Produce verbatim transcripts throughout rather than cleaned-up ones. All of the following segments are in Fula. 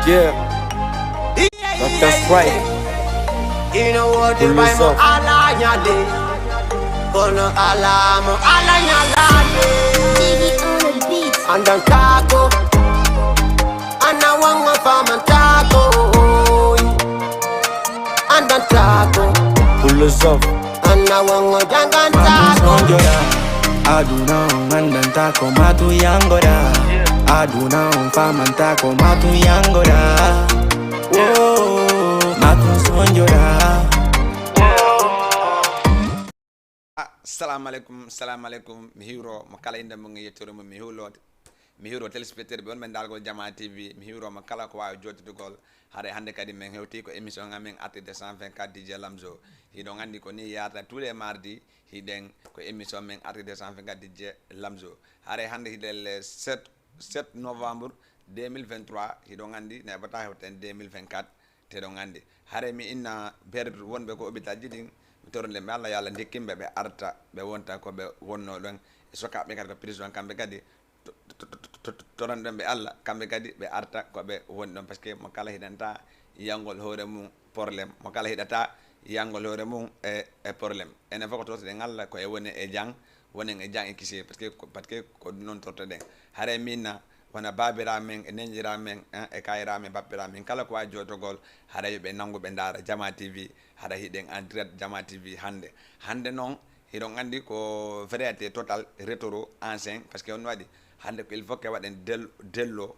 Yeah, doctor Strike. Pull this up. Kono alamo ala nyalade. Andantako. Ana wanga famantako. Andantako. Pull this up. Ana wanga jangantako. Sonjora. Aduna on andantako matu yangora. Aduna on famantako matu yangora. Oh, matu sonjora. Assalamu alaikum, assalamu alaikum. Mi hiwro mo kala inde mo ngi yettore mo mi hiwlo. Mi hiwro téléspectateur ɓe on men dalgol Jama T V. Mi hiwro mo kala ko wawi jottudugol. Hare hande kadi men hewti ko émission amen artirde cent vingt-quatre D J Lamzo. Hiɗon andi ko ni yata tous les mardis. Hiɗen ko émission men artirde cent vingt-quatre D J Lamzo. Hare hande hiɗen le sept, sept novembre deux mille vingt-trois. Hiɗon andi ne bata hewten deux mille vingt-quatre. Te ɗon andi. Hare mi inna ber wonɓe ko hôpital ji ɗin. Mi toronde ɓe Allah yo Allah ndikkinɓe ɓe arta ɓe wonta ko ɓe wonno ɗon. E sokaɓe kadi ko prison kamɓe kadi. To-, to-, to-, to-, to-, toronɗen ɓe Allah, kamɓe kadi ɓe arta ko ɓe woni ɗon, parce que mo kala hiɗanta yiyangol hoore mum problème, mo kala hiɗata yiyangol hoore mum e, e problème. Enen fof ko tortoɗen Allah ko e woni e jang, wonen e jang e kisi, parce que, parce que ko noon tortoɗen. Hare minna, wona baabira men, e neñira men, hein, e kayira men, bappira men, kala ko wawi jotogol, hara yo ɓe nangu ɓe ndaara Jama T V, hara hiɗen en direct Jama T V hande. Hande noon, hiɗon andi ko variété total, rétro, ancien, parce que on waɗi, hande ko il faut que waɗen del-, dello,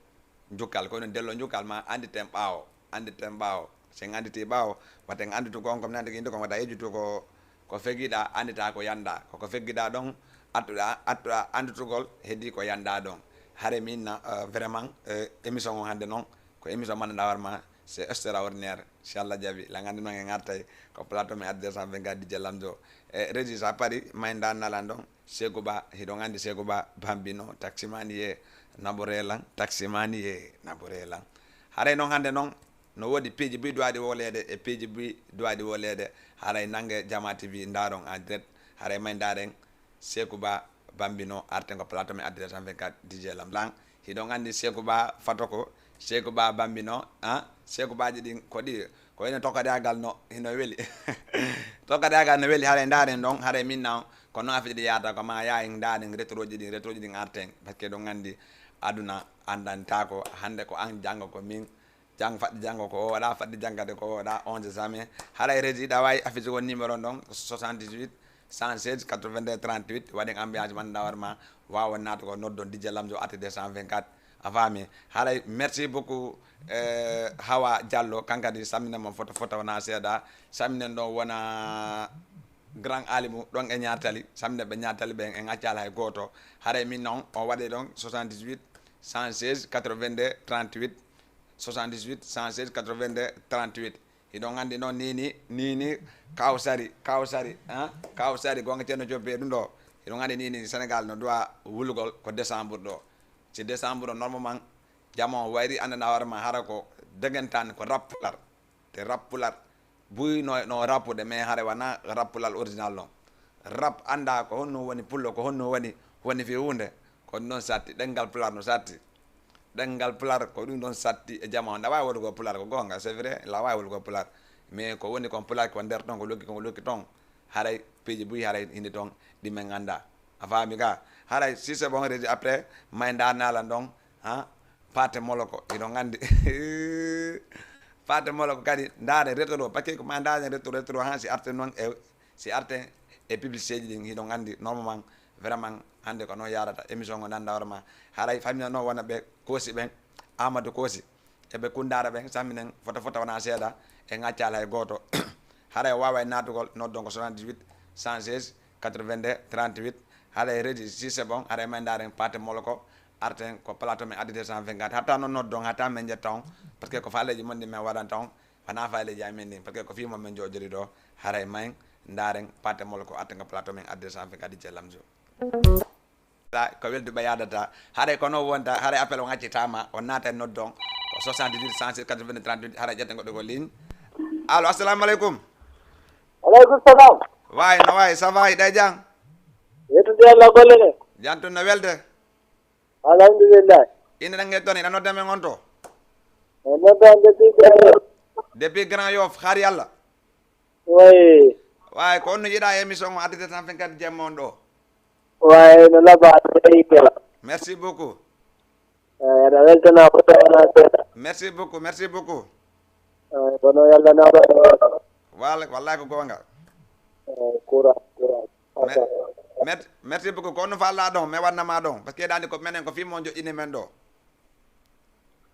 njukkal, ko woni dello njukkal ma anditen ɓaawo, anditen ɓaawo. Si en anditi ɓaawo, wata en anditu ko on ko nande ko inde ko wata yejjutu ko, ko fegiɗa, andita ko yanda. Ko ko fegiɗa ɗon, attuɗa, attuɗa anditugol, heddi ko yanda ɗon. Hare min na, euh, vraiment, euh, émission on hande noon, ko émission mandanɗa hoore ma, c'est extraordinaire. Si Allah jaɓi, la ngandi noon en artay, ko plateau men arde deux cent vingt-quatre D J Lamzo. E Régis a Paris, may ndan nalan ɗon. Seku Ba, hiɗon andi Seku Ba, Bambino, taximani ye, naɓoree lan, taximani ye, naɓoree lan. Haray noon hande noon, no woodi piiji buy duwaɗi woleede e piiji buy duwaɗi woleede, haray nange Jama T V ndaaron en direct, haray may ndaaren Seku Ba, Bambino, arten ko plateau men arde deux cent vingt-quatre D J Lam lan. Hiɗon andi Seku Ba Fatoko, Seku Ba Bambino, ah, Seku Baji ɗin ko ɗi, ko ene tokkodagal no, hino weli. Tokkodagal no weli, haray ndaaren ɗon, haray min na on, ko noon affaire ɗi yahata, ko ma yaha en ndaaren rétroji ɗin, rétroji ɗin arten, parce que ɗon andi aduna andantako, hande ko an, janngo ko min, jang faɗɗi janngo ko o waɗa, faɗɗi jang kadi ko o waɗa, on sait jamais. Haray Régis ɗa wawi affiche won numéro ɗon, ko soixante-dix-huit, cent seize, quatre-vingt-deux, trente-huit, waɗen ambiance man ndawar ma, wawa naata ko noddon D J Lamzo arde deux cent vingt-quatre. A faami? Haray, merci beaucoup, eh, Hawa Diallo, kankadi samminen mo fota fota wona seeɗa. Samminen ɗon wona Grand Alimu, ɗon e ñaatali. Samminen ɓe ñaatali ɓen, en accala hay gooto. Haray min noon, o waɗi ɗon soixante-dix-huit, cent seize, quatre-vingt-deux, trente-huit. Soixante-dix-huit, cent seize, quatre-vingt-deux, trente-huit. Hiɗon andi noon Nini, Nini Kawsari, Kawsari, hein? Kawsari, gonga Ceerno Joppe ɗum ɗo. Hiɗon andi Nini Sénégal no duwa wulugol ko décembre ɗo. Si décembre ɗo, normalement, jama o wayri andana hoore ma hara ko degentan ko rap pular. Te rap pular buy no, no rapude, mais hare wana rap pular original non. Rap anda ko honno woni pullo, ko honno woni, woni fi hunde. Ko ɗum ɗon satti, ɗenngal pular no satti. Ɗenngal pular ko ɗum ɗon satti e jama o. Nda wawi wolugo pular ko gonga, c'est vrai, la wawi wolugo pular. Mais ko woni kon pular ko nder ton, ko lokki kon, ko lokki ton. Haray piiji buy haray hindi ton ɗi men anda. A faami ka? Haray si c'est bon, Régis, après may nda nalan ɗon, ha? Pate moloko, hiɗon andi. Pate moloko kadi ndaaren rétro, parce que ko ma ndaaren rétro, rétro han si arte noon e, si arte e publicité ji ɗin, hiɗon andi normalement, vraiment hande ko noon yarata émission o nanda hoore ma. Haray famille noon wona ɓe Koosi ɓen, Amadou Koosi, eɓe Kundara ɓen, samminen fota fota wona seeɗa, en accala hay gooto. Haray o wawa natugol, noddon ko soixante-dix-huit, cent seize, quatre-vingt-deux, trente-huit. Haray Régis, si c'est bon, haray may ndaaren Pate Moloko, arten ko plateau men arde deux cent vingt-quatre. Hatta noon noddon, hatta men jetta on, parce que ko faaleji mon ɗi men waɗanta on, wona faaleji amen ɗin, parce que ko fii mon men joɗiri ɗo. Haray may ndaaren Pate Moloko, arten ko plateau men arde deux cent vingt-quatre, D J Lamzo. Ko welduɓe yadata. Haray ko noon wonta, haray appel on accitama, on naata e noddon ko soixante-dix-huit, cent six, quatre-vingt-deux, trente-huit, haray ƴetten goɗɗo ko ligne. Allo, assalamu aleykum. Aleykum salam. Way, no way, ça va, hiɗa e jam? Yettude Allah, golle ɗe? Jam tun, no welde? Alhamdulillah. Inde ɗen e toon, hiɗa nodda men on to? E noddan depuis Grand Yoff. Depuis Grand Yoff, xaar Yàlla. Oui. Waaye ko on no yiɗaa émission o, Arde deux cent vingt-quatre jemma on ɗo. Waaye no labaa, no yiɗaa. Merci beaucoup. Eh, aɗa weltanaa ko tawna seeɗa. Merci beaucoup, merci beaucoup. Eh, kono Yàlla na waɗa. Wal-, wallahi ko goonga. Eh, courage, courage. Mer-, mer-, merci beaucoup. Ko on no faalɗaa ɗon, mi waɗna ma ɗon. Parce que eɗa anndi ko menen ko fii mo joƴƴini men ɗo.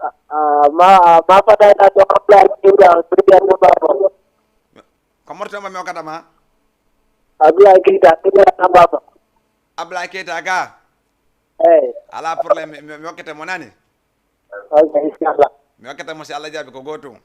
Ah, ah, ma, ah, ma faɗɗa ɗo Ablaye Keita, Keita no baba. Ko morto mo mi hokkata ma? Ablaye Keita, Keita no baba. Ablaye Keita ga? Eyi. Alaa problème, mi, mi, mi hokkete mo nani? Ok, inchallah. Mi hokkete mo si Allah jaɓi ko gootum.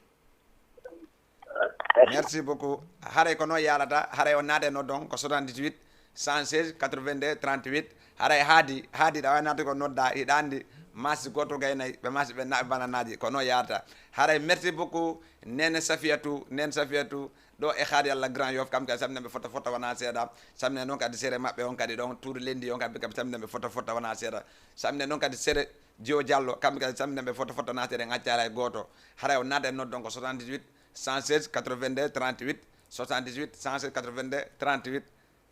Merci beaucoup. Haray ko noon yaarata, haray on naate noddon ko soixante-dix-huit, cent seize, quatre-vingt-deux, trente-huit. Haray haadi, haadi ɗa wawi naatude ko nodda, hiɗa anndi maasi gooto gay nayi, ɓe maasi ɓe naɓe bananaaji, ko noon yaarata. Haray merci beaucoup, Nene Safiatou, Nene Safiatou, ɗo e Haadi Allah Grand Yoff, kam kadi samne ɓe fota fota wona seeɗa. Samne noon kadi sere maɓɓe on kadi ɗon, Tour Lendi on kadi, kadi samne ɓe fota fota wona seeɗa. Samne noon kadi sere Jiwo Diallo, kamɓe kadi samne ɓe fota fota wona seeɗa, en accaa hay gooto. Haray on naata e noddon ko soixante-dix-huit, cent seize, quatre-vingt-deux, trente-huit, soixante-dix-huit, cent seize, quatre-vingt-deux, trente-huit.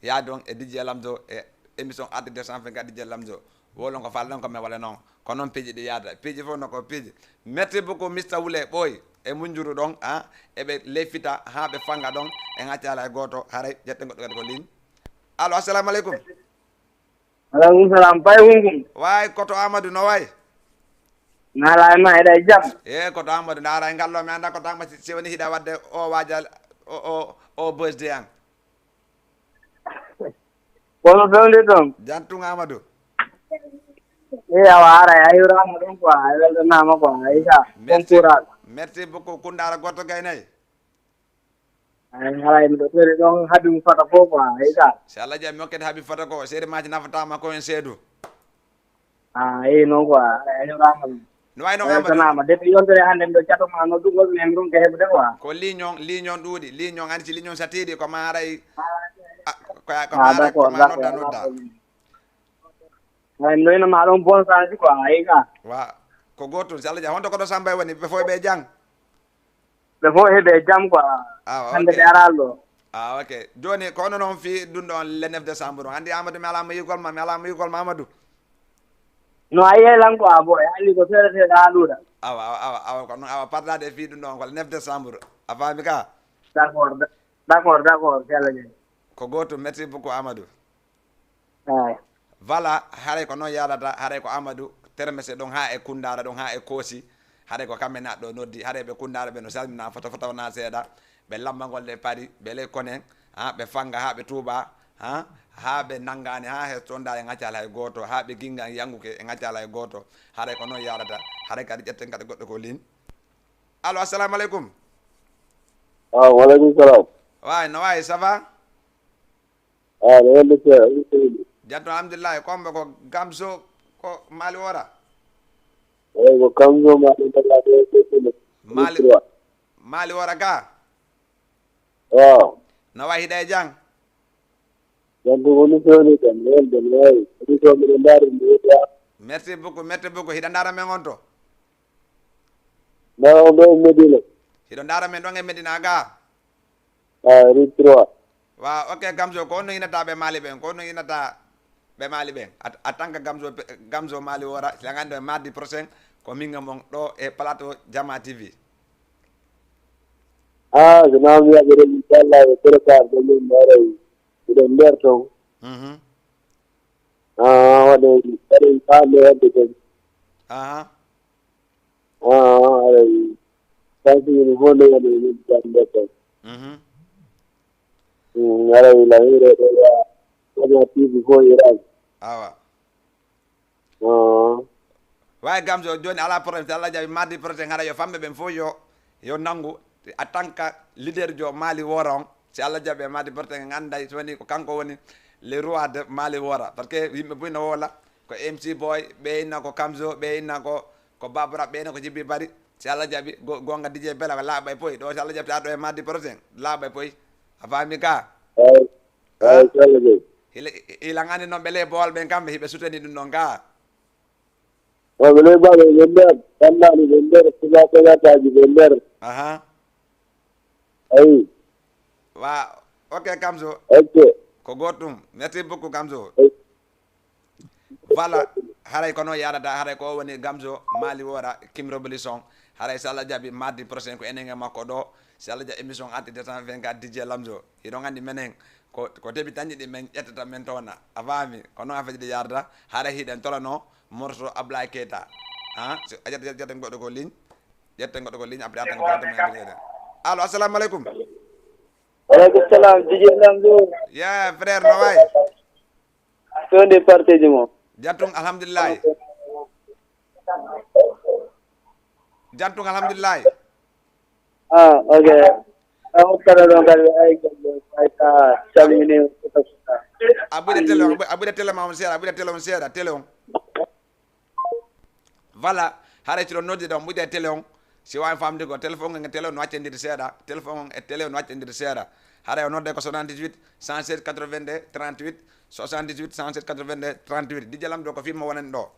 Yaadi on e D J Lamzo e émission Arde deux cent vingt-quatre D J Lamzo. Wolon ko faalɗon ko mi waɗa noon. Ko noon piiji ɗi yaada. Piiji fof no ko piiji. Merci beaucoup, Mister Wule Ɓooy. E Munjuru ɗon, ah, eɓe lefita haa ɓe fanga ɗon. En accaa hay gooto, haray ƴetten goɗɗo kadi ko ligne. Allo, assalamu aleykum. Aleykum salam. Pay Hunkum. Waay, koto Amadou, no wayi? Naalaa e ma, eɗa e jam? E, koto Amadou, ndaara e ngal ɗo, mi anndaa koto an ma si, si woni hiɗa waɗde o waajal, o, o, o buzz de an. Kono fewde toon. Jantung Amadou. E, awa, haray a hiwraama ɗum quoi, a weltanaama quoi, a yiɗa. Merci, bon courage. Merci beaucoup, Koundaara Goto Gaynay. Ay, haray miɗo tori ɗon habi mo fota fof quoi, a yiɗa. Si Allah jaɓi mi hokkete habi fota ko, seede maaji nafataama ko en seedu. Ah, eyi noon quoi, haray a hiwraama ɗum. No wayi noon, Amadou. Weltanaama. Depuis yontere hannde miɗo cato ma noddugol, mais mi ronka heɓude quoi. Ko ligne on, ligne on ɗuuɗi. Ligne on, anndi si ligne on satiiɗi, ko ma haray, a, ko, ko ma haray, ko ma nodda, nodda. Ay, miɗo ina ma ɗon bon chance quoi, ayi ka. Wa, ko gootum, si Allah jaɓi. Honto koto Samba e woni, ɓe fof ɓe jam? Ɓe fof heɓe jam quoi. Awa, hannde ok. Ɓe araali ɗo. Ah, ok. Jooni, ko hono noon fii ɗum ɗon le neuf décembre on? Anndi Amadou, mi alaa mo yiigol ma, mi alaa mo yiigol ma, Amadou. No a yelan ko a boy, anndi ko feere feere a ɗuuɗa. Awa, awa, awa, awa, ko noon, awa, parlaade fii ɗum ɗon ko le neuf décembre. A faami ka? D'accord, d-, d'accord, d'accord, si Allah jaɓi. Ko gootum, merci beaucoup, Amadou. Eey. Voilà, haray ko noon yaadata, haray ko Amadou Termese ɗon haa e Koundaara ɗon haa e Koosi. Haray ko kamɓe naatɗo noddi, haray ɓe Koundaara ɓe no salmina fota fota wonaa seeɗa. Ɓe lammangol ɗe Paris, ɓe ley Konen, haa ɓe Fannga, haa ɓe Touba, haa, haa ɓe Nanngaani, haa he Tonda e Ŋaccal hay gooto, haa ɓe Ginnga e Yannguke e Ŋaccal hay gooto. Haray ko noon yaadata, haray kadi ƴetten kadi goɗɗo ko ligne. Allo, assalamu aleykum. Ah, wa aleykum salam. Waay, no wayi, ça va? Ah, no wonde seeɗa, no wonde seeɗa. Jatto, alhamdulillahi. Ko hombo ko Gamzo, ko Mali Wora? Eyi, ko Gamzo Mali Wora, ɗo e Sesele. Mali, Misra. Mali Wora ga? Waaw. No wayi, hiɗa e jam? Jam ko woni fewni kam, welde no wayi. Woni ko miɗo ndaari, mi woni haa. Merci beaucoup, merci beaucoup. Hiɗa ndaara men on to? Ndaara on ɗo e Medina. Hiɗo ndaara men ɗon e Medina ga? Ah, rue trois. Waaw, ok, Gamzo, ko honno inata ɓe Mali ɓen? Ko honno inata ɓe Mali ɓen? A, a tan ka Gamzo, Gamzo Mali Wora, si a nganndo e mardi prochain, ko min e mon ɗo e plateau Jama T V. Ah, so naa mi yaɓere, inchallah, e préparé ɗo min mbaray, miɗen nder ton. Mhm. Ah, waɗay, waɗay faande wadde ton. Aha. Ah, aray. Kanko woni hono woni min tan nder tan. Mhm. Mm, aray la hire ɗo ya. Wona T V fof Iran. Awa. Ah. Waay Gamzo, jooni alaa problème. Si Allah jaɓi mardi prochain, hara yo famɓe ɓen fof yo, yo nanngu. En tant que leader jo Mali Wora on, si Allah jaɓi mardi prochain, en annday so woni ko kanko woni le roi de Mali Wora. Parce que yimɓe buy no woola, ko M C Boy, ɓe inna ko Gamzo, ɓe inna ko, ko Babou Rap, ɓe inna ko Djiby Barry. Si Allah jaɓi, go-, goonga D J Bella, ko laaɓa e poy. Ɗo si Allah jaɓi, taa ɗo e mardi prochain, laaɓa e poy. A faami ka? Eey. Ah? Eey, si Allah jaɓi. Hila, hila ngandi noon ɓe ley Bawol ɓen kamɓe, hiɓe sutani ɗum ɗon ka. Waaw, ɓe ley Bawol ɓe nder, Banndaali ɓe nder, Sa ɓegataaji ɓe nder. Aha. Ayi. Wa, ok, Gamzo. Ok. Ko gootum. Merci beaucoup, Gamzo. Ayi. Voilà, haray ko noon yaarata, haray ko o woni Gamzo, Mali Wora, Kim Revolution. Haray so Allah jaɓi, mardi prochain ko enen e makko ɗo. So Allah jaɓi, émission arti deux cent vingt-quatre, D J Lamzo. Hiɗon anndi menen, ko, ko debi tanji ɗi men ƴettata men towna. A faami? Ko noon affaire ji ɗi yaarata. Haray hiɗen tolano morceau Ablaye Keita. Ah, so a ƴetta, ƴetta, ƴetta goɗɗo ko ligne. Ƴetta goɗɗo ko ligne, après, après, après, après. Allo, assalamu aleykum. Waleykum salam, D J Lamzo. Yeah, frère, no wayi? Ko nde partie ji mo? Jattung, alhamdulillahi. Jattung, alhamdulillahi. Ah, ok. A hokkata ɗon kadi, ay, ay, ka salmini, futa, futa. A ɓuuɗe télé on, a ɓuuɗe télé ma on seeɗa, a ɓuuɗe télé on seeɗa, télé on. Voilà, haray si ɗon noddi ɗon, ɓuyde e télé on, si waawi famde ko téléphone on e télé on no accondiri seeɗa, téléphone on e télé on no accondiri seeɗa. Haray o nodde ko soixante-dix-huit, cent seize, quatre-vingt-deux, trente-huit, soixante-dix-huit, cent seize, quatre-vingt-deux, trente-huit. D J Lamzo ko fii mo wonen ɗo.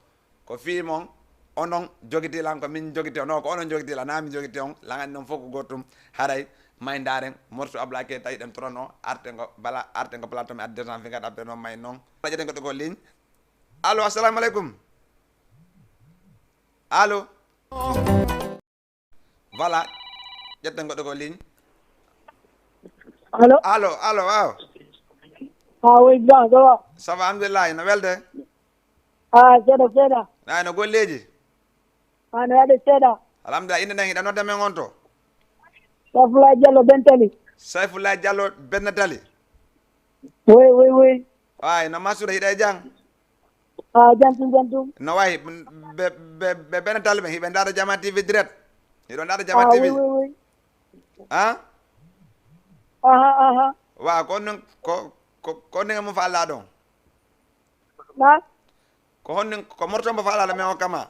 Ko fii mon, onon jogiti lan, ko min jogiti on, ko onon jogiti lan, naa min jogiti on, lan anndi non fof ko gootum. Haray, may ndaaren, morceau Ablaye Keita, hiɗen torono, arten ko bala, arten ko plateau, mi addi deux cent vingt-quatre, après noon may noon. Ƴetten goɗɗo ko ligne. Allo, assalamu aleykum. Allo. Voilà. Ƴetten goɗɗo ko ligne. Allo. Allo, allo, waaw. Ah oui, grand, ça va? Ça va, alhamdulillahi, no welde? Ah, seeɗa, seeɗa. Ay, no golleeji? Ah, no waɗi seeɗa. Alhamdulillah, innde nden hiɗa nodda men on to? Sayfullah Diallo Bentali. Sayfullah Diallo Bentali. Oui, oui, oui. Ay, no Masura, hiɗa e jam? Ah, jam tum, jam tum. No wayi, ɓe, ɓe, ɓe Bentali ɓen, hiɓe ndaara Jama T V direct? Hiɗo ndaara Jama Ah, T V? Oui, oui, oui. Ah? Aha, aha. Wa, ko non, ko, ko, ko non mo faala ɗon? Na? Ko honno, ko morceau mo faala men o kama?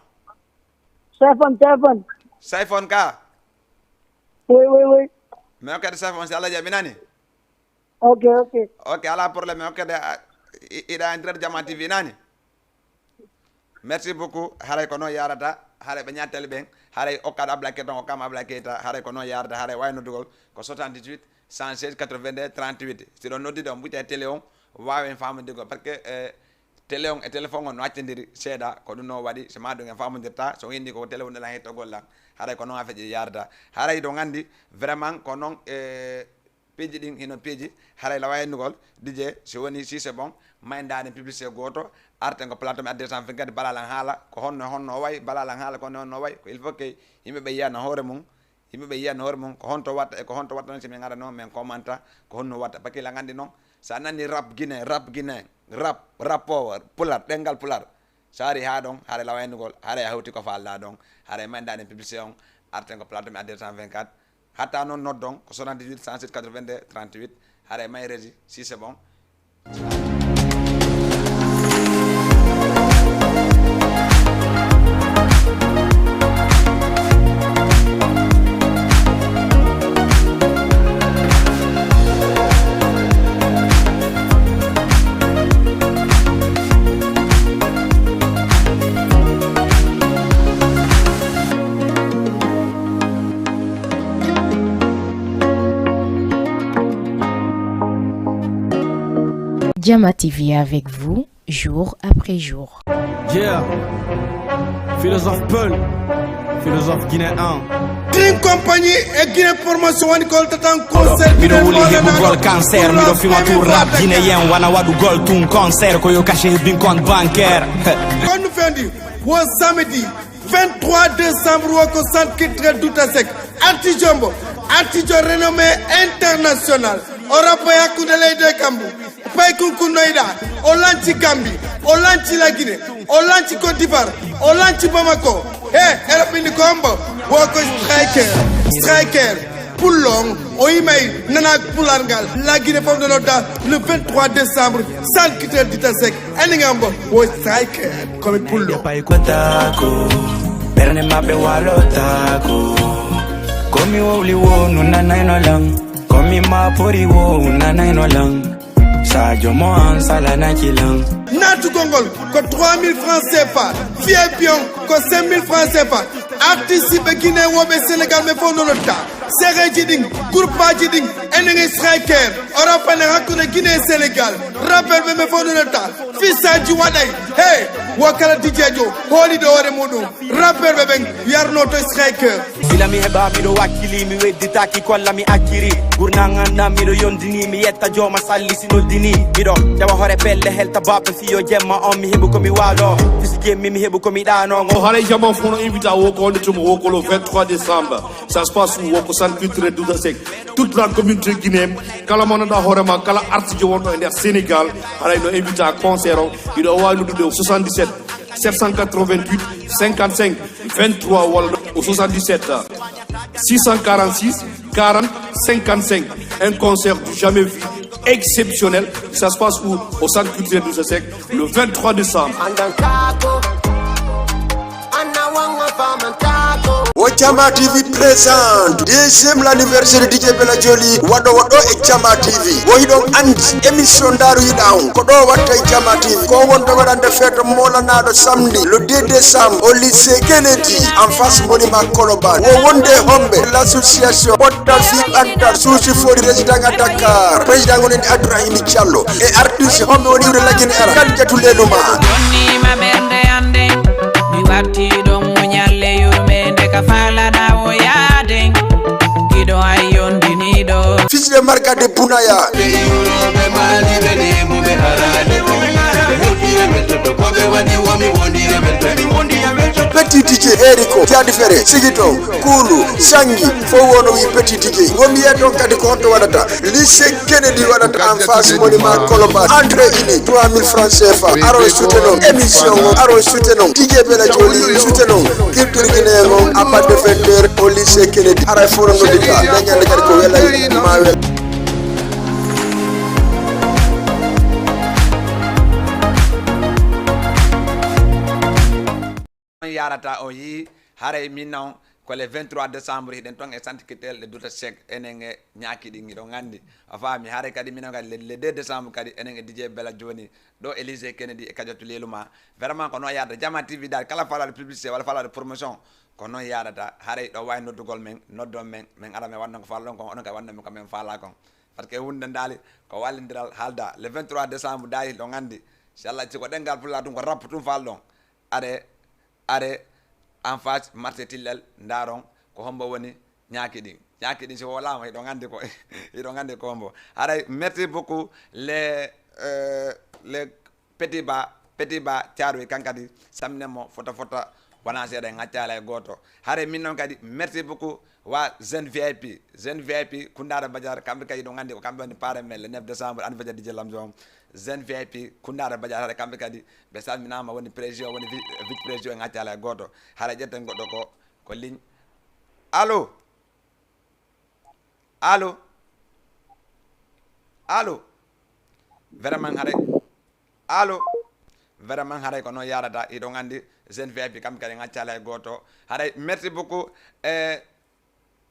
Sayfon, Sayfon. Sayfon ka? Oui, oui, oui. Men o kadi Sayfon, si Allah jaɓi nani? Ok, ok. Ok, ala problème. Ok, de, a, i, iɗa en direct Jama T V nani? Merci beaucoup. Haray ko noon yaarata. Haray ɓe ñattali ɓen. Haray okkaɗo Abla Keita, okkama Abla Keita. Haray ko noon yaarata. Haray wawi noddugol ko soixante-dix-huit, cent seize, quatre-vingt-deux, trente-huit. Si ɗon noddi ɗon, ɓuyta e télé on, waawen faamude gol. Parce que, eh, télé on e téléphone on no accondiri seeɗa. Ko ɗum noon waɗi, so maa ɗum en faamondirta, so o inni ko télé woni lan hettogol lan. Haray ko noon affaire ji yaarata. Haray ɗon anndi, vraiment, ko noon, eh, piiji ɗin hino piiji, haray lawa hennugol, D J, si woni si c'est bon, may ndaaren publicité gooto, arten ko plateau mi addi deux cent vingt-quatre, bala lan haala, ko honno, honno o wayi, bala lan haala, ko honno, honno o wayi, ko il faut que yimɓe ɓe yiyana hoore mum, yimɓe ɓe yiyana hoore mum, ko honto watta e ko honto watta non, si min ara non, min commenta, ko honno watta, parce que lan anndi non, sa nani rap guinéen, rap guinéen, rap, rap power, pular, ɗemngal pular, so ari haa ɗon, haray lawa hennugol, haray a hewti ko faalɗa ɗon, haray may ndaaren publicité on, arten ko plateau mi addi deux cent vingt-quatre, Hatta noon noddon ko soixante-dix-huit, cent sept, quatre-vingt-deux, trente-huit. Haray may régie, si c'est bon. Jama T V avec vous, jour après jour. Yeah. Philosophe Peul. Philosophe guinéen. Dream Company e Guinée Promotion woni ko holtatan concert. Miɗo wuli heɓugol cancer, miɗo fima tour rap guinéen, wana waɗugol tun concert, ko yo caché hebbin compte bancaire. Kon no fendi, wo samedi vingt-trois décembre, wo ko centre culturel Douta Seck. Artijo mbo, artijo renommé international. O rabbo e hakkunde leydi e kammu. Pay kunkunnoyɗa, o lanci Gambie, o lanci La Guinée, o lanci Côte d'Ivoire, o lanci Bamako. He, eɗo ɓindi ko hombo? Wo ko Striker, Striker. Pullo on, o yimay nana pular ngal. La Guinée fof no nodda le vingt-trois décembre, centre culturel Douta Seck. Enen ngambo, wo Striker, komi pullo. Pay ko tako, ɓernde maɓɓe walotaako. Komi wowli wo nunanayno lan, komi mapori wo nunanayno lan. Sadio mo an salanaki lan. Naatugol ngol ko trois mille francs C F A, V I P on ko cinq mille francs C F A. Artiste ɓe Guinée woɓe Sénégal ɓe fof nonotta. Sereji ɗin, groupe aji ɗin, enen e Striker. Ora fane hakkunde Guinée e Sénégal. Rappeur ɓe ɓe fof nonotta. Fisaji waɗay. Hey, wo kala D J jo, hooli ɗo hoore muɗum. Rappeur ɓe ɓen yarno to Striker. Sila mi heɓa miɗo wakkili, mi wedditaki kolla mi acciri. Gurna nganda miɗo yondini, mi yetta jooma salli si noddini. Miɗo jawa hoore pelle helta baɓe fiyo jemma on, mi heɓu ko mi waalo. Fisi jemmi mi heɓu ko mi ɗaano. O haray jama fono invita wo ko nde tuma wo ko le vingt-trois décembre. Ça se passe où? Wo ko centre culturel Douta Seck. Toute la communauté guinéenne, kala mo nanda hoore ma, kala artiste wonɗo e nder Sénégal, haray no invita concert o. Hiɗo wawi noddude o soixante-dix-sept sept cent quatre-vingt-huit cinquante-cinq vingt-trois walla au soixante-dix-sept six cent quarante-six quarante cinquante-cinq. Un concert du jamais vu, exceptionnel. Ça se passe où? Au centre culturel Douta Seck, le vingt-trois décembre. Wo Jama T V présente deuxième anniversaire D J Bella Jolly, waɗo waɗo e Jama T V. Wo hiɗon andi émission Daaru Yiɗa on, ko ɗo watta e Jama T V. Ko wonde waɗande feeto molanaɗo samedi le deux décembre au lycée Kennedy en face monument Colobane. Wo wonde homɓe l'association Pottal Fi Ɓantal Suusi Fori résident à Dakar. Président woni Abdourahim Diallo. E artiste homɓe woni iwde lagine ara. Kan jatu leluma. Jonni ma ɓernde ande, mi warti ɗon muñal e yurmeende ka faalana o yaaden. Giɗo ay yondiniɗo. Fils de Marga de Bunaya. Petit D J Eriko, Jadi Fere, Sigito, Kulu, Sangi, fof wono wi Petit D J. Womi yiyat on kadi ko honto waɗata. Lycée Kennedy waɗata en face monument Colobane. Entrée unique, trois mille francs C F A. Aron soutenon émission o, aron soutenon D J Bella Jolly, soutenon culture guinéen o, à partir de vingt heures au lycée Kennedy. Haray fof no noddita. Nde ñande kadi ko welay ma wel. On yarata, on yii, haray min non, ko le vingt-trois décembre, hiɗen ton e centre culturel de Douta Seck, enen e ñaaki ɗin, hiɗon andi. A faami, haray kadi min non kadi le, le deux décembre kadi, enen e D J Bella Jolly, ɗo e lycée Kennedy e Kadiatou Leluma. Vraiment, ko non yarata, Jama T V dal, kala faalaaɗo publicité, walla faalaaɗo promotion, ko non yarata, haray ɗo wawi noddugol men, noddon men, men ara men wanna ko faalɗon kon, onon kadi wanna men ko men faala kon. Parce que hunde ndaali, ko wallindiral haalda. Le vingt-trois décembre daali, hiɗon andi. Inchallah, si ko ɗengal Pulaar tun, ko rap tun faalɗon. Are, are, en face marché Tillel, ndaron ko hombo woni ñaaki ɗin. Ñaaki ɗin, si wolaama, hiɗon andi ko, hiɗon andi ko hombo. Haray, merci beaucoup, les, euh, les Petit Ba, Petit Ba Thiaroye, kan kadi, samnen mo, fota fota, wona seeɗa, en accala e gooto. Haray min non kadi, merci beaucoup, wa Zen V I P, Zen V I P, Koundara Badiar, kamɓe kadi, hiɗon andi ko kamɓe woni parrain men, le neuf décembre, anniversaire D J Lamzo on. Zen V I P, Koundara Badiar, haray kamɓe kadi, ɓe salminaama, woni président, woni vi-, vice président, en accala e gooto. Haray ƴetten goɗɗo ko, ko ligne. Allo? Allo? Allo? Vraiment haray. Allo? Vraiment haray ko non yarata, hiɗon andi, Zen V I P kamɓe kadi en accala e gooto. Haray, merci beaucoup, eh,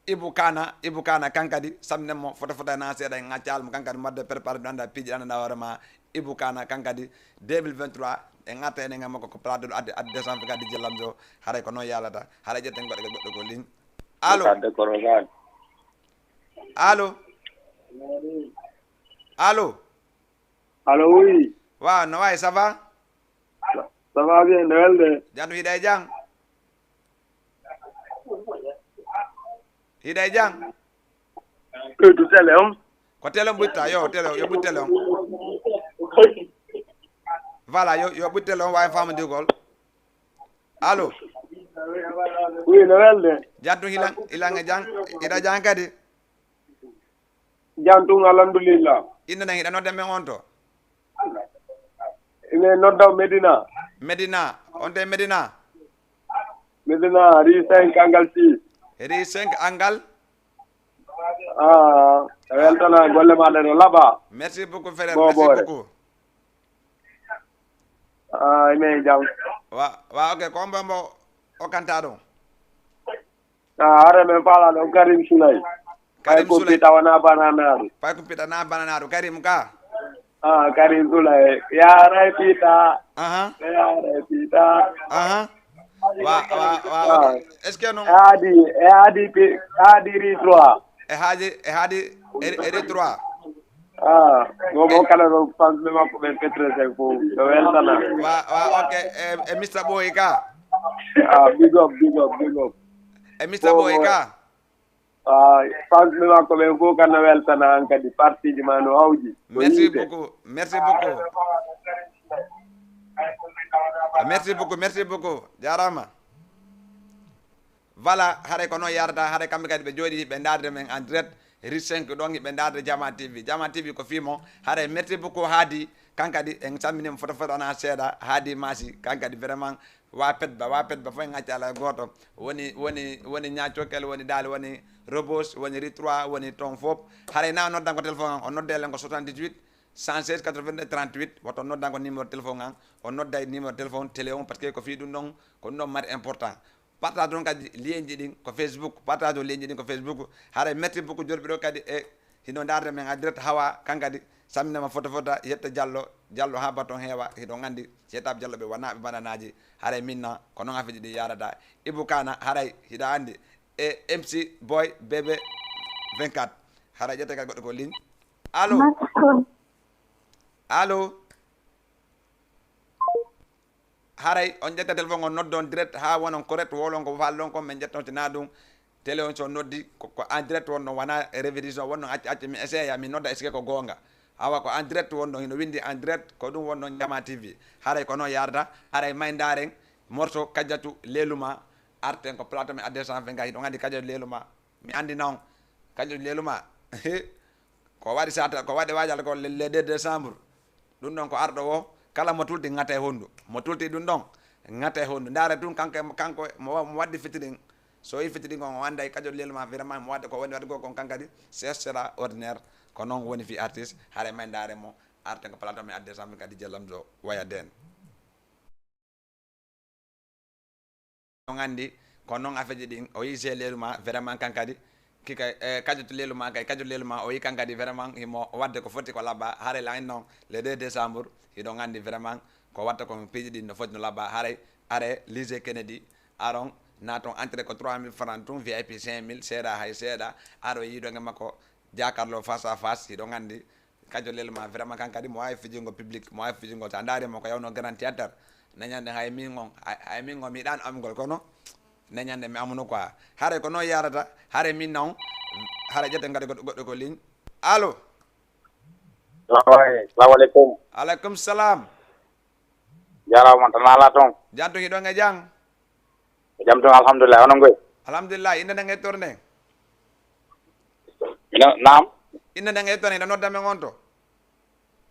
Ibou Kana, Ibou Kana kan kadi, samnen mo, fota fota na seeɗa, en accala mo kan kadi, mo wadde préparé, ɗo anda piiji, ɗo anda hoore ma, Ibou Kana kan kadi, deux mille vingt-trois, en arta enen e makko ko plateau ɗo adde, adde décembre kadi, D J Lamzo, haray ko non yarata, haray ƴetten goɗɗo, goɗɗo ko ligne. Allo? Allo? Allo? Allo, oui. Waaw, no wayi, ça va? Ça, ça va bien, no welde? Jam, hiɗa e jam? Hiɗa e jam? Ɓeydu télé on. Ko télé on ɓutta, yo, télé on, yo ɓut télé on. Voilà, yo, yo ɓut télé on, waawi faamondirgol. Allo? Oui, no welde? Jam tun, hilan, hilan e jam, hiɗa jam kadi? Jam tun, alhamdulillah. Innde nden, hiɗa nodda men on to? Ine nodda Medina. Medina, on to e Medina? Medina, rue cinq, angle six. Rue cinq, angle? Ah, a weltana golle ma ɗe no laɓa. Merci beaucoup, frère. Merci beaucoup. Ah, ine jam. Wa, wa, ok, ko hombo mo okkanta ɗon? Ah, hare men faala ɗon Karim Souley. Karim Souley. Pay kumpita wona bananaru. Pay kumpita na bananaru. Karim ka? Ah, Karim Souley. Yaaray pita. Aha. Yaaray pita. Aha. Wa, wa, wa, wa. Est-ce que non? E haadi, e haadi pe, haadi ri trois. E haadi, e haadi ri trois. Ah, mo mo kala ɗo fanɓe makko ɓen Petrus en fof no weltana. Wa, wa, ok. E, e Mister Boy ka. Ah, big up, big up, big up. E Mister Boy ka. Ah, fanɓe makko ɓen fof kan no weltana an kadi, partie ji ma no hawji. Merci beaucoup, merci beaucoup. Merci beaucoup, merci beaucoup. Jarama. Voilà, haray ko noon yarata, haray kamɓe kadi ɓe jooɗi, ɓe ndaarde men en direct, Rue cinq ɗon, ɓe ndaarde Jama T V. Jama T V ko fii mon, haray merci beaucoup Haadi, kan kadi en salminii mo foto foto ana seeɗa, Haadi Maasi, kan kadi vraiment, wa Petba, wa Petba fof en acca alaa gooto, woni, woni, woni Ñaacokel, woni Daali, woni Rebos, woni Rue trois, woni toon fof, haray na o noddan ko téléphone an, o nodda len ko soixante-dix-huit, cent seize, quatre-vingt-deux, trente-huit, woto noddan ko numéro téléphone an, o nodda numéro téléphone télé on, parce que ko fii ɗum ɗon, ko ɗum ɗon mari important. Partage on kadi lien ji ɗin ko Facebook. Partage on lien ji ɗin ko Facebook. Haray merci beaucoup jorɓe ɗo kadi e hino ndaarde men en direct hawa kan kadi samminama foto foto yetta Jallo, Jallo ha baton heewa hiɗon andi seetaɓe Jallo ɓe wona ɓe bananaji. Haray minna ko noon affaire ji ɗin yarata. Ibu Kana haray hiɗa andi e M C Boy Bébé vingt-quatre. Haray ƴette kadi goɗɗo ko ligne. Allo? Allo? Haray on ƴetta téléphone on noddon direct ha wonon correct wolon ko fallon kon min ƴetton si na ɗum télé on so noddi ko, ko en direct wonno wona répétition wonno acca acca mi essaya mi nodda est-ce que ko goonga awa ko en direct wonno hino windi en direct ko ɗum wonno Jama T V haray ko noon yarata haray may ndaren morceau kajjatu leluma arten ko plateau men adde cent vingt hiɗon andi kajjatu leluma mi andi non kajjatu leluma ko waɗi sata ko waɗi waajal ko le, le deux décembre. Ɗum ɗon ko arɗo o kala mo tulti ŋata e honndu mo tulti ɗum ɗon ŋata e honndu ndaare tun kanko kanko mo waddi fitirin so yi fitirin on o annday kajo lelma vraiment mo wadde ko woni wadde ko kon kankadi c'est sera ordinaire ko noon woni fi artiste hare may ndaare mo arte ko plateau mi adde sambi kadi jellam jo waya den on anndi ko noon afeeji ɗin o yii gelelu ma vraiment kan kadi kika e kajoto lelu ma kay kajoto lelu ma o yii kan kadi vraiment himo wadde ko foti ko labba haray la en noon le deux décembre hiɗon anndi vraiment ko watta ko piiji ɗin no foti no labba haray are lycée Kennedy aron naton entrée ko trois mille francs tun vip cinq mille seeɗa hay seeɗa aro yiiɗonge makko jakarlo face à face hiɗon anndi Kajo lelma vraiment kan kadi mo wawi fijingol public mo wawi fijingol sa ndaari mo ko yawno grand théâtre neñande hay min on hay min on mi ɗan amgol kono neñande mi amuno quoi hare ko noon yarata hare min non hare ƴette ngadi goɗɗo goɗɗo ko ligne allo salamu aleykum aleykum salam jarama tan ala toon janto hiɗon e jang ko jam toon alhamdulillah onon goy alhamdulillah inde nden e torde ina naam inde nden e torde ina nodda men on to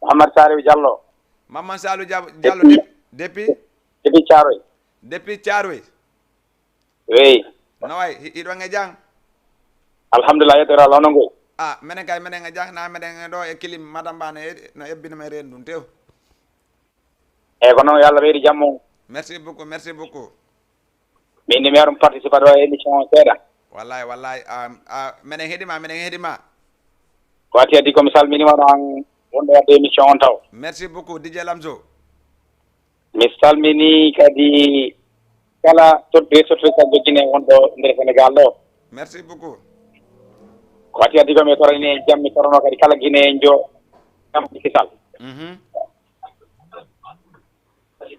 mouhammad saliou diallo mamman salou diallo depuis depuis caroy depuis caroy oui no way hiɗon e jang alhamdulillah yettoyra allah onon goy a menen kay menen e jang na menen e ɗo e kilim madame ba no ebbina men reen ɗum tew eyyi ko noon yo allah ɓeydu jammo merci beaucoup merci beaucoup min ni mi waɗum participa ɗo e émission o seeɗa wallay wallay menen heɗima menen heɗima ko ati adi komi salminima ɗo an wonɗo wadde émission on taw merci beaucoup dj lamso mi salmini kadi kala toɗɗe sottoɗe kal joggine wonɗo nder sénégal ɗo merci beaucoup ko ati adi komi torani en jam mi torano kadi kala guinéen jo jam kisal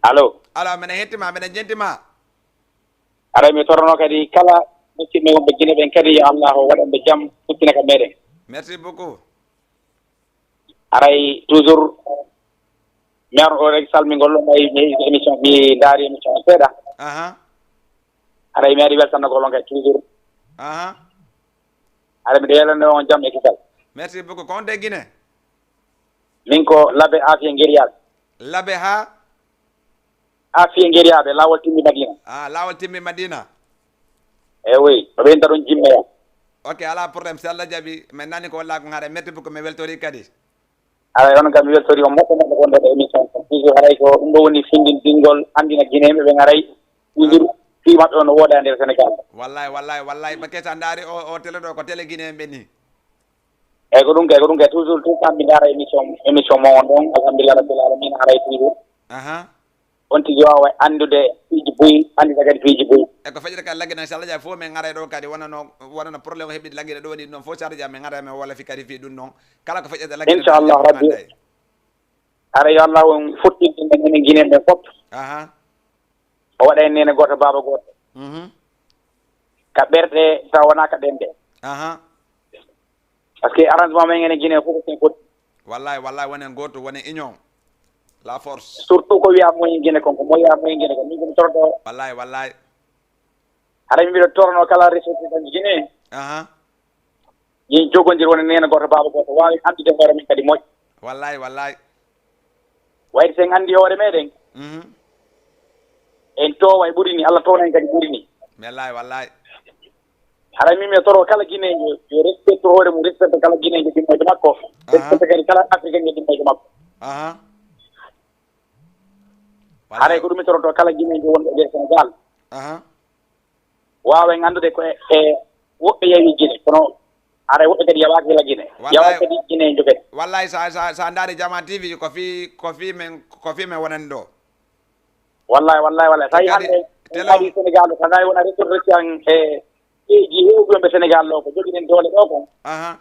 allo allo minen hettima minen jentima aray mi torano kadi kala musidɓe wonɓe guine ɓen kadi yo allah o waɗanɓe jam futtina ka meɗen merci beaucoup aray toujours mi ar o rek salmingol ɗo ɓay mi heɗi émission mi ndaari émission o seeɗa aha aray mi ari weltannagol on kadi toujours aha aray miɗo yelande on jam e kisal merci beaucoup ko on de guine min ko labe afiya gueriyaɓe labe ha afiya gueriyaɓe lawol timmi madina a lawol timmi madina e oui o ɓeynta ɗon jimmeya ok ala problème si allah jaaɓi min nani ko walla ko haare merci beaucoup mi weltori kadi aray on kam mi weltori on moƴƴo moƴƴo gonɗo ɗo émission o toujours haray ko ɗum ɗo woni findindingol andina guineɓe ɓen aray toujours fii maɓɓe on no wooda e nder sénégal wallay wallay wallay bakke sa ndaari o o télé ɗo ko télé guinéen ɓe ni eyyi ko ɗum kay ko ɗum kay toujours tout temps mi ndaara émission émission mo on ɗon alhamdulillah rabbil alamina haray toujours aha On tigi waawa anndude piiji buy, anndita kadi piiji buy. E ko feƴƴata kadi Lagine, so Allah jaɓi fof min ngaray ɗo kadi wonano wonano problème o heɓide Lagine ɗo waɗi ɗum ɗon fof, so Allah jaɓi min ngaray min walla fi kadi fii ɗum ɗon. Kala ko feƴƴata Lagine inchallah rabbi. Ara yo Allah on fuɗɗinde men enen Guinéen ɓen fof. Aha. O waɗa en nene gooto baaba gooto. Mhm. Ka ɓerɗe taw wonaa ka ɗemɗe. Aha. Parce que arrangement men enen Guinée fof ko sen foti. Wallahi wallahi wonen gooto wonen union. La force. Surtout ko wiya moyen Guinée kon ko moyen moyen Guinée kon min komi torɗo. Wallahi wallahi. Haray min mbiɗo torno kala ressortissant Guinée. Aha. Yen jogondir wona nena gooto baaba gooto waawi anndude hoore men kadi moƴƴa. Wallahi wallahi. Wayde sen anndi hoore meɗen. Mhm. En toowa e ɓuri ni Allah towna en kadi ɓuri ni. Wallahi wallahi. Haray min mi toro kala Guinéen yo yo respecte hoore mum respecte kala Guinéen yo ɗimmoyde makko. Respecte kadi kala Africain yo ɗimmoyde makko. Aha. Haray ko ɗum mi toroto kala Guinéen yo wonɓe e nder Sénégal. Aha. Waawen anndude ko e e woɓɓe yeewi Gine kono haray woɓɓe kadi yawaaki hila Gine. Yawaaki kadi Gine en jogati. Wallahi sa sa sa ndaari Jama T V ko fii ko fii men ko fii men wonani ɗo. Wallahi wallahi wallahi tawi hannde en ari Sénégal ɗo tagay wona ressortissant e leydi heewɓe wonɓe Sénégal ɗo ko jogiɗen doole ɗo kon. Aha.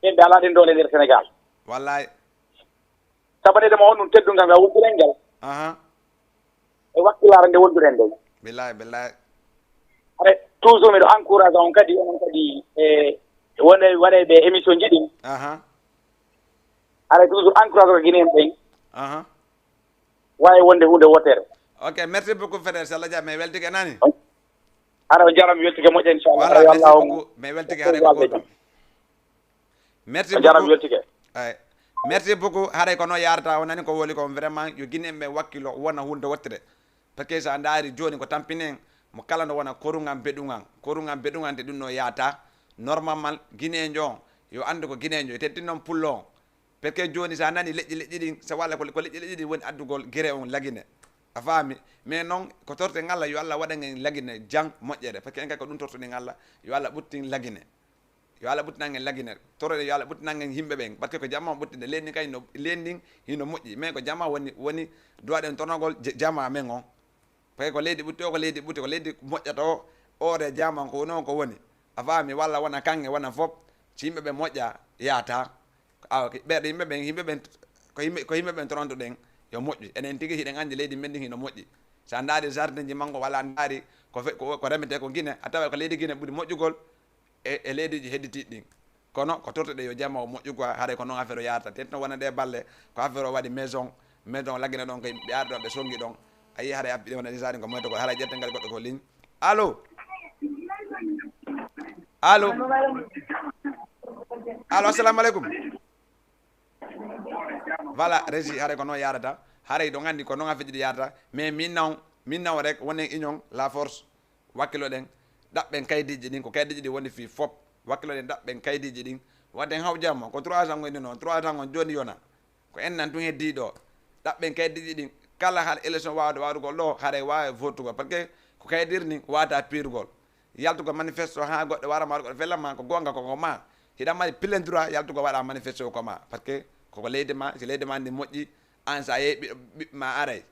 Ɓen ɓe alaa ɗen doole nder Sénégal. Wallahi. Sabaneede ma on ɗum teddungal ngal wonduɗen ngal. Aha. E wakkilaare nde wonduɗen nden. Billahi billahi. Are toujours miɗo encourage on kadi onon kadi e wonde waɗe ɓe émission ji ɗin. Aha. Are toujours encourage ko Guinéen ɓen. Aha. Wawi wonde hunde wotere. Ok, merci beaucoup frère, si Allah jaɓi mi weltike nani. Ara o jarama weltike moƴƴa inchallah. Voilà, merci beaucoup. Mi weltike haray ko gotum. Merci beaucoup. Ay. Merci beaucoup. Haray ko noon yarata o nani ko woli ko vraiment yo Guinéen ɓe wakkilo wona hunde wottire. Parce que so a ndaari jooni ko tampinen mo kala no wona korungan beɗungan korungan beɗungan te ɗum no yaata. Normalement Guinéen jo yo anndu ko Guinéen jo teddin noon pullo on. Parce que jooni so a nani leƴƴi leƴƴi ɗin so walla ko leƴƴi leƴƴi ɗin woni addugol gere on Lagine. A faami? Mais noon ko torten Allah yo Allah waɗan en Lagine jang moƴƴere parce que en kay ko ɗum tortuɗen Allah yo Allah ɓuttin Lagine. Yo Allah ɓuttinan en Lagine toroɗen yo Allah ɓuttinan en yimɓe ɓen parce que ko jamma on ɓuttinde leydi ndin kay no leydi ndin hino moƴƴi mais ko jamma woni woni duwaɗen tornogol jamma men on. Parce que ko leydi ɓutti o ko leydi ɓutti ko leydi moƴƴata o ore jamma on ko woni on ko woni. A faami walla wona kanŋe wona fof si yimɓe ɓen moƴƴa yahata. Awa ɓeeɗo yimɓe ɓen yimɓe ɓen ko yimɓe ko yimɓe ɓen toronto ɗen yo moƴƴu enen tigi hiɗen anndi leydi men ndin hino moƴƴi. So a ndaari jardin ji mango walla a ndaari ko fe- ko ko remetee ko Guinée a tawat ko leydi Guinée ɓuri moƴƴugol e e leydiiji hedditiiɗi ɗin. Kono ko tortuɗe yo jamma o moƴƴu quoi haray ko noon affaire o yaarata te no wona ɗe balle ko affaire o waɗi maison maison Lagine ɗon koye ɓe ari ɗon ɓe sonngi ɗon. A yii haray abbi ɗe wona ɗin saaɗi ko moyta ko haray ƴetten kadi goɗɗo ko ligne. Allo. Allo. Allo, assalamu aleykum. Voilà, Régie, haray ko noon yaarata. Haray ɗon anndi ko noon a fijidi yaarata. Mais min naw, min naw rek wonen union la force. Wakkiloɗen, ɗaɓɓen kaydiiji ɗin, ko kaydiiji ɗin woni fii fop. Wakkiloɗen, ɗaɓɓen kaydiiji ɗin. Waɗen haw jamma, ko trois ans ngonɗen noon, trois ans on jooni yona. Ko en nan tun heddii ɗoo. Ɗaɓɓen kaydiiji ɗin kala hal élection waawde warugol ɗoo haray waawi votugol parce que ko kaydir nin waata piirugol. Yaltugol manifesto haa goɗɗo wara ma waɗa goɗɗo fella ma ko goonga ko ko ma. Hiɗa mari plein droit yaltugol waɗa manifesto ko ma parce que koko leydi ma si leydi ma ndi moƴƴi an sa yehi ɓiɗɗo ɓiɓɓe ma aray.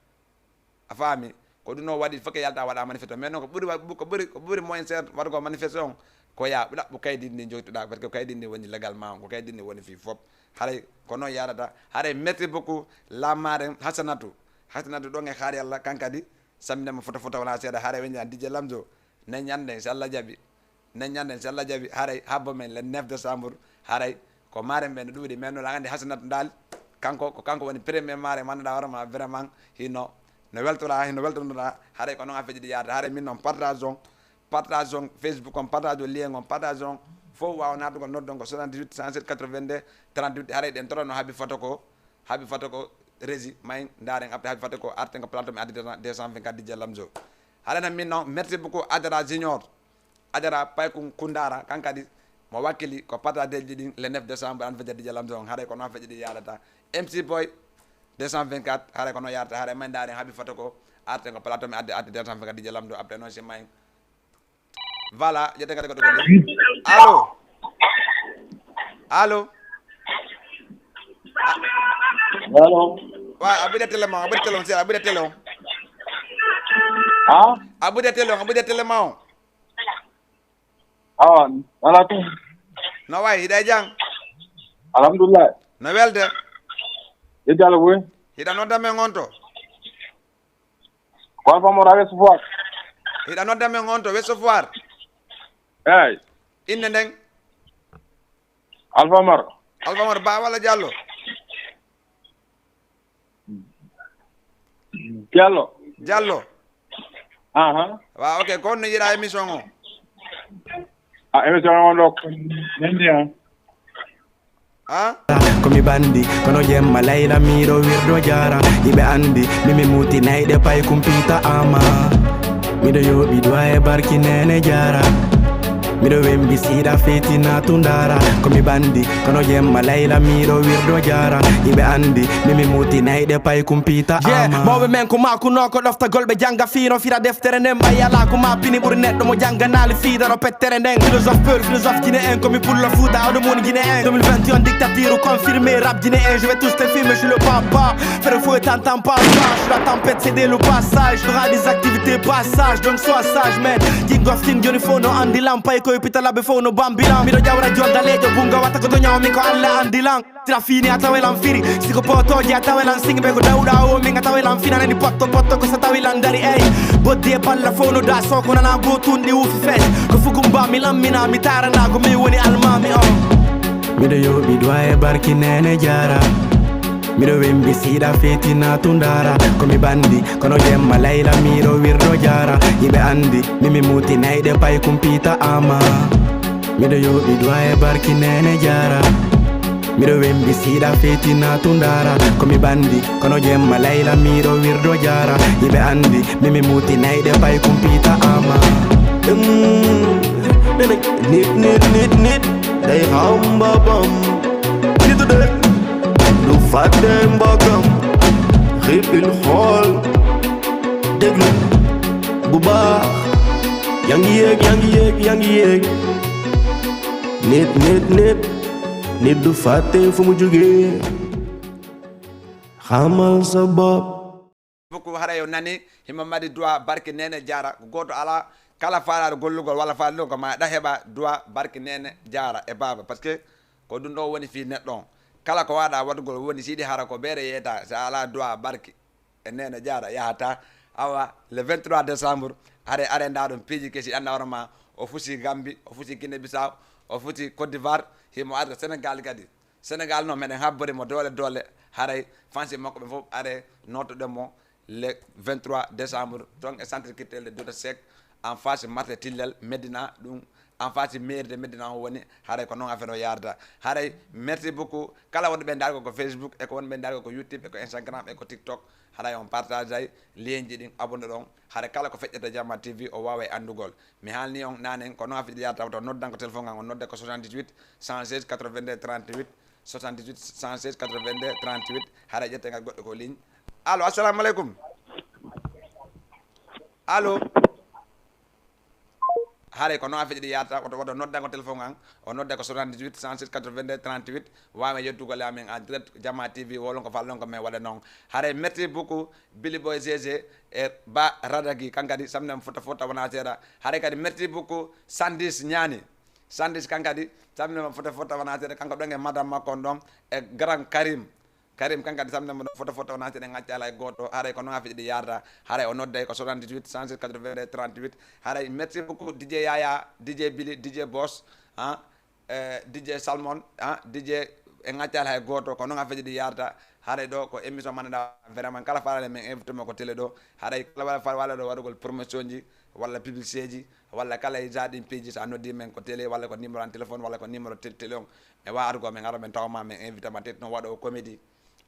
A faami? Ko ɗum noon waɗi fof ko yalta waɗa manifesto mais noon ko ɓuri ko ɓuri ko ɓuri moyen cher waɗugol manifesto on ko ya ɗaɓɓu kaydi ndi jogitoɗa parce que kaydi ndi woni légalement on ko kaydi ndi woni fii fof. Haray ko noon yarata haray merci beaucoup. Laamaren Hasanatu Hasanatu ɗon e haari Allah kan kadi samminama foto foto wona seeɗa haray weña DJ Lamzo. Nen ñande si Allah jaɓi nen ñande si Allah jaɓi haray habbo men le neuf décembre. Haray ko maren ɓe no ɗuuɗi mais noon anndi Hasanatu ndaali kanko ko kanko woni premier mare manduɗa hoorema vraiment hino no weltora hino weltonora. Haray ko noon a feƴƴiɗi yaade haray min noon partage on partage on Facebook on partage on lien on partage on fof wawa natugol noddon ko soixante-dix-huit cent sept quatre-vingt-deux trente-huit haray ɗen torono haabi foto ko haabi foto ko rési may ndaren apte haabi foto ko arten ko plateau mi addi deux cent vingt-quatre DJ Lamzo. Haray nan min noon merci beaucoup Adara Junior. Adara paykun kundara kan kadi mo wakkili ko partage ji ɗin le neuf décembre an fajja DJ Lamzo on haray ko noon fajja ɗi yarata. MC Boy deux cent vingt-quatre haray ko noon yarata haray may ndaren haabi foto ko arten ko plateau mi adde arde deux cent vingt-quatre DJ Lamzo apte noon si may. Voilà ƴette kadi ko ɗo allo. Allo. Allo. Wa aɓiɗa télé ma aɓiɗa télé on seeɗa aɓiɗa télé on. Ah? A ɓude télé on, a ɓude télé ma on. Awa, ala tun. No wayi, hiɗa e jam? Alhamdulillah. No welde? Yeddi Allah boy. Hiɗa nodda men on to? Ko Alpha Mor Awesu Foire. Hiɗa nodda men on to Weso Foire? Eyi. Innde nden? Alpha Mor. Alpha Mor Ba walla Diallo? Diallo. Diallo. Aha. Wa, ok, ko honno yiɗa émission o? A émission o ɗo ko nandi, ha? Ha? Ko mi bandi, kono jemma Layla miɗo wirdo jara. Iɓe andi, mimi muti nayɗe pay kumpita ama. Miɗo yoɓi duwa e barki nene jara. Miɗo wembi siɗa fetina tundara. Ko mi bandi, kono jemma Layla miɗo wirdo jara. Iɓe andi, mimi muti nayɗe pay kumpita Yeah, ama. Mawɓe men ko makuno ko ɗoftagol ɓe janga fino fira deftere nden ɓay ala ko ma pini ɓuri neɗɗo mo janganali fiidaro pettere nden philosophe peul philosophe guinéen komi pullo fuuta oɗo moni guinéen deux mille vingt et un dictature confirmé rap guinéen je vais tous te filmer je suis le papa faire fouet t'entends pas je suis la tempête c'est le passage t'auras des activités passage donc sois sage man king of king joni fof no andi lampay koye pitalaɓe fof no bambilan miɗo ƴawra jordalejo bunga watta ko doñawo min ko allah andilan Tira fini a tawelan firi siko potoji a tawelan singi ɓe ko dawɗa o min a tawelan fina nani potto potto ko sa tawilan dari ey boddi e balla fof no da soko nana gotun ɗi wufi fes ko fugum ba mi lammina mi tarana ko min woni almami on miɗo yoɓi duwa e barki nene jara miɗo wembi siɗa fetina tundara komi bandi kono jemma layla miɗo wirdo jara yiɓe andi mimi muti nayɗe pay kumpita ama miɗo yoɓi duwa e barki nene jara miɗo wembi siɗa fetina tundara komi bandi kono jemma layla miɗo wirdo jara yiɓe andi mimi muti nayɗe pay kumpita ama Nene nit nit nit nit day xam boppam nitu dëkk du fàtte mbokkam xippil xool déglu bu baax yaa ngi yéeg yaa ngi yéeg yaa ngi yéeg nit nit nit nit du fàtte fu mu jógee xamal sa bopp Beaucoup haray o nani himo mari duwa barki nene jara ko goto ala kala falaɗo gollugol walla falaɗo ko ma ɗa heɓa duwa barki nene jara e baba parce que ko ɗum ɗo woni fi neɗɗo on kala ko waɗa waɗugol woni siɗi hara ko ɓeere yeyta si a ala duwa barki e nene jara yahata awa le vingt-trois décembre hare are nda ɗum piiji kesi anda hono ma o fusi gambi o fusi guinée bissau o fusi côte d'ivoire himo arde sénégal kadi Sénégal noon meɗen habbori mo doole doole haray fansi makko ɓe fof are nootoɗen mo le vingt-trois décembre toon e centre culturel de Douta Seck en face marché Tillel Médina ɗum en face mairie de Médina o woni haray ko noon affaire o yarda haray merci beaucoup kala wonɓe dargo ko Facebook e ko wonɓe dargo ko YouTube e ko Instagram e ko TikTok haray on partage ay lien ji ɗin abonne ɗon haray kala ko feƴƴata Jama T V o wawa e andugol Mi haalni on naanen ko noon affaire yarata wata on noddan ko téléphone ngal on nodda ko soixante-dix-huit cent seize quatre-vingt-deux trente-huit soixante-dix-huit cent seize quatre-vingt-deux trente-huit haray ƴette ngal goɗɗo ko ligne allo assalamu aleykum allo haray ko noon affaire ɗi yarata wata wata on noddan ko téléphone ngal on nodda ko soixante-dix-huit cent seize quatre-vingt-deux trente-huit wawa yettugol e amen en direct Jama T V wolon ko fallon ko men waɗa noon haray merci beaucoup Billy Boy G G e Ba Radagi kan kadi samdem fota fota wona seeɗa haray kadi merci beaucoup Sandis Ñaani Sandis kan kadi samdem fota fota wona seeɗa kanko ɗon e madame makko on ɗon e grand Karim Karim kan kadi samdem ɗon fota fota wona seeɗa en accala e gooto haray ko noon affaire ɗi yarata haray o nodday ko soixante-dix-huit cent six quatre-vingt-deux trente-huit haray merci beaucoup D J Yaya D J Billy D J Boss ah e D J Salmon ah D J en accali hay gooto ko noon affaire ji ɗi yarata haray ɗo ko émission manɗa vraiment kala falale men invité mo ko télé ɗo haray kala wala fal wala ɗo waɗugol promotion ji walla publicité ji walla kala e jaɗin piiji sa noddi men ko télé walla ko numéro an téléphone walla ko numéro télé on ɓe wawa argo men ara men tawma men invité ma teti noon waɗowo comédie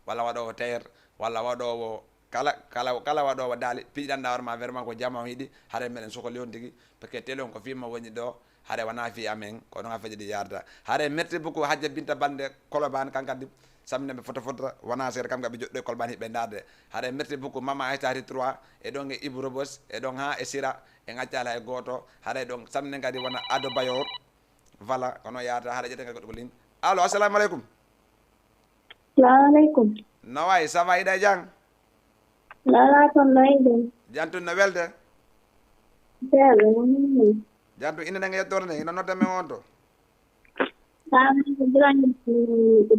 walla waɗowo tailleur walla waɗowo kala kala kala waɗowo daali piɗanɗa hoore ma vraiment ko jama on yiɗi haɗa meɗen sokoli on tigi parce que télé on ko fima woni ɗo haɗa wona fi amen ko ɗon affaire ji ɗi yarda haɗa merci beaucoup hajja binta bande koloban kan kadi samne ɓe foto foto wona seeɗa kam kaɓe joɗɗo e kolban hiɓe darde haɗa merci beaucoup mama aysati trois e ɗon e ibu robos e ɗon ha e sira e gaccala e goto haɗa ɗon samne kadi wona ado bayor voilà ko noon yarata haɗa ƴetta kadi goɗɗo ko lin allo assalamu aleykum Salamu aleykum. No wayi, ça va, hiɗa e jam? Lala toon no yiɗen. Jam tun no welde? Jaam, inde nde nge yettorde nde, ina nodda men on to?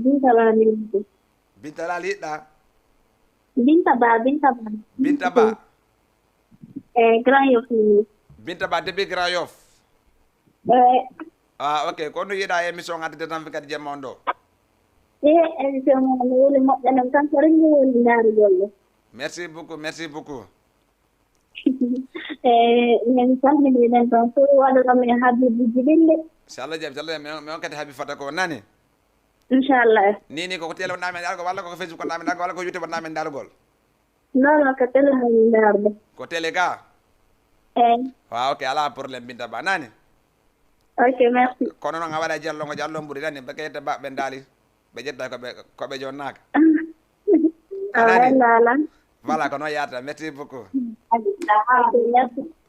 Binta Ba, Binta. Binta Lal yiɗɗa? Binta Ba, Binta Ba. Binta Ba? Eh, Grand Yoff ni. Binta Ba depuis Grand Yoff? Eh. Ah, ok. Ko no yiɗa émission adde tan kadi jemma on ɗo? Eh, émission mo no weli moƴƴa non, kanko rek mi weli ndaarugol ɗo. Merci beaucoup, merci beaucoup. Eh, min salmini men ɗon fof, waɗono men habibuji ɗin de. Si Allah jaɓi, si Allah jaɓi, min on kadi habi fota ko nani? Inchallah. Ni, ni ko, ko télé wonɗa men dargo, walla ko, ko Facebook wonɗa men dargo, walla ko YouTube wonɗa men dargol? Non, non, ko télé mo min dargo. Ko télé ga? Eh. Wa, ok, ala problème, Binta Ba, nani? Ok, merci. Kono noon a waɗa jallo ngo, jallo mburi nani, ɓe keyta baɓɓe ndaali, ɓe ƴetta ko ɓe, ko ɓe jonnaka. A nani? Ala, ala. Voilà, ko noon yaata. Merci beaucoup.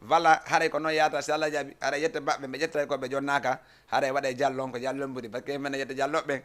Voilà, haray ko noon yaata, si Allah jaɓi, haray yetta baɓɓe, ɓe ƴetta ko ɓe jonnaka, haray waɗa e jallon ko jallon mburi, parce que minen yetta jalloɓe ɓen,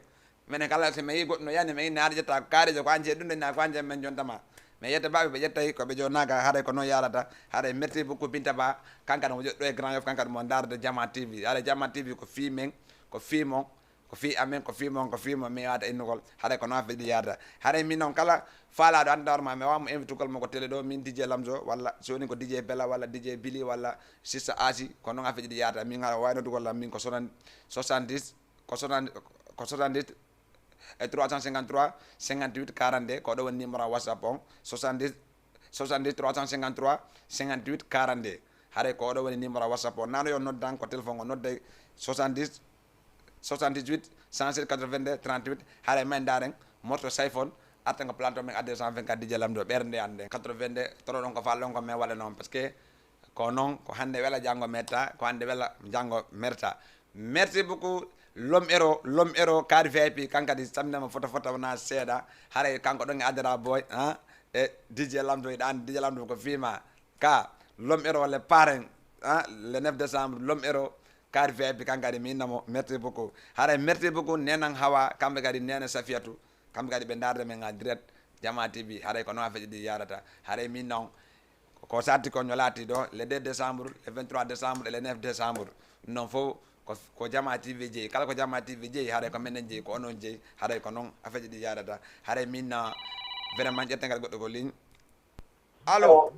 minen kala so mi yii goɗɗo no yani, mi inna haɗa ƴetta ko kaarijo ko an jeyi ɗum ɗo, inna ko an jeyi men jontama. Mi yetta baɓɓe, ɓe ƴettay ko ɓe jonnaka, haray ko noon yarata, haray merci beaucoup Binta Ba, kanka no joɗɗo e Grand Yoff, kanka ɗum o ndaarde Jama T V, haray Jama T V ko fii men, ko fii mon, ko fii amen, ko fii mon, ko fii mon, mi wata innugol. Haray ko noon fedde yarata. Haray min noon kala faalaɗo annda hoore ma, mi wawa mo invitugol mo ko télé ɗo, min D J Lamzo, walla so woni ko D J Bella, walla D J Billy, walla Sista Asi, ko noon a fedde yarata. Min ara wawi noddugol lam, min ko soixante, soixante-dix, ko soixante, ko soixante-dix e trois cent cinquante-trois, cinquante-huit quarante-deux, ko ɗo woni numéro WhatsApp on, soixante-dix, soixante-dix trois cent cinquante-trois cinquante-huit quarante-deux. Haray ko oɗo woni numéro WhatsApp o. Nano yo noddan ko téléphone o, nodday soixante-dix, soixante-dix-huit cent sept quatre-vingt-deux trente-huit. Haray men ndaren morto siphon, arta ko plateau men adde cent vingt-quatre D J Lamdo ɓernde ande. Quatre-vingt-deux, toro ɗon ko falɗon ko men waɗa noon, parce que ko noon, ko hannde wela janngo metta, ko hannde wela janngo merta. Merci beaucoup, Lom Ero, Lom Ero, Kaari V I P, kankadi samdinama fota fota wona seeɗa. Haray kanko ɗon e Adara Boy, ha? E D J Lamdo, iɗa andi D J Lamdo ko fima. Ka, Lom Ero le parrain, ha? Le neuf décembre, Lom Ero, Kaari V I P, kankadi mi innamo, merci beaucoup. Haray merci beaucoup, Nenan Hawa, kamɓe kadi Nene Safiatou, kamɓe kadi ɓe ndaarde men en direct, Jama T V, haray ko noon a feƴƴidi yarata. Haray min noon, ko sarti ko ñolati ɗo, le deux décembre, le vingt-trois décembre et le neuf décembre. Ɗum noon fof ko, ko Jama T V jeyi. Kala ko Jama T V jeyi, haray ko menen jeyi, ko onon jeyi, haray ko noon affaire ji ɗi yaadata. Haray min, ah, vraiment ƴettengal goɗɗo ko ligne. Allo?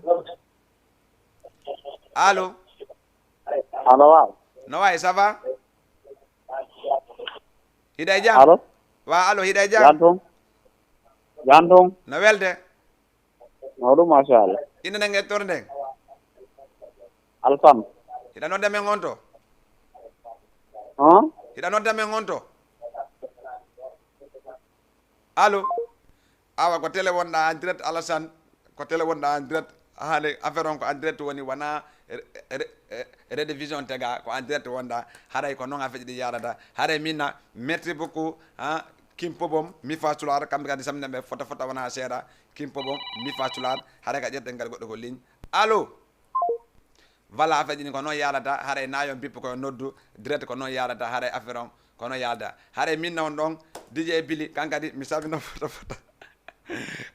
Allo? Allo, waaw. No wayi, ça va? Hiɗa e jam? Allo? Wa, allo, hiɗa e jam? Jam toon. Jam toon. No welde? Mawɗum, machallah. Inde nden e hettoode nden? Alsan. Hiɗa nodda men on to? Hon? Hiɗa nodda men on to? Allo? Awa, ko télé wonɗa en direct, Alassane. Ko télé wonɗa en direct. Haade affaire on ko en direct woni, wona re-, re-, re-, rediffusion tega, ko en direct wonɗa. Haray ko noon affaire ji ɗi yarata. Haray min na, merci beaucoup, ha, Kim Pobom, mi fa Sular, kamɓe kadi samdina ɓe fota fota wona seeɗa. Kim Pobom, mi fa Sular, haray ka ƴetten kadi goɗɗo ko ligne. Allo? Voilà, affaire ji ɗin ko noon yarata, haray na yo bippo ko noddu, direct ko noon yarata, haray affaire on ko noon yarata. Haray min na on ɗon, D J Billy, kan kadi mi salmina fota fota.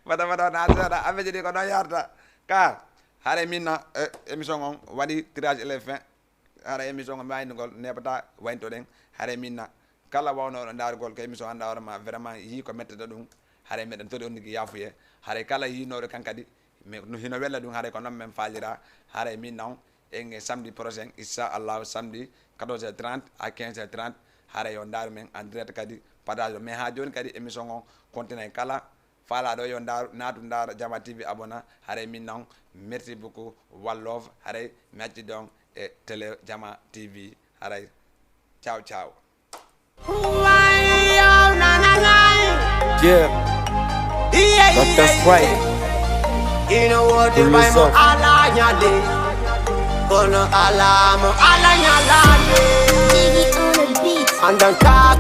Fota fota wona seeɗa, affaire ji ɗin ko noon yarata. Ka, haray min na, eh, émission on waɗi tirage à la fin. Haray émission on mi waynugol neɓata wayntoɗen. Haray min na kala wawnooɗo ndaarugol ko émission annda hoore ma vraiment yii ko mettata ɗum. Haray meɗen tori on nigi yaafuye. Haray kala yiinooɗo kan kadi, mi, no hino wella ɗum, haray ko noon men faalira. Haray min noon, en e samedi prochain, inchallahu, samedi quatorze heures trente à quinze heures trente. Haray yo ndaaru men en direct kadi, partage o. Mais haa jooni kadi émission on continue kala. Faalaaɗo yo ndaaru, naatu ndaara Jama T V abonné. Haray min noon, merci beaucoup, one love. Haray mi acci ɗon e télé Jama T V. Haray, ciao, ciao. Yeah. Doctor Sprite. Ino wodi Pull this up. Ala nyale. Kono ala mo ala nyalade. Andan ka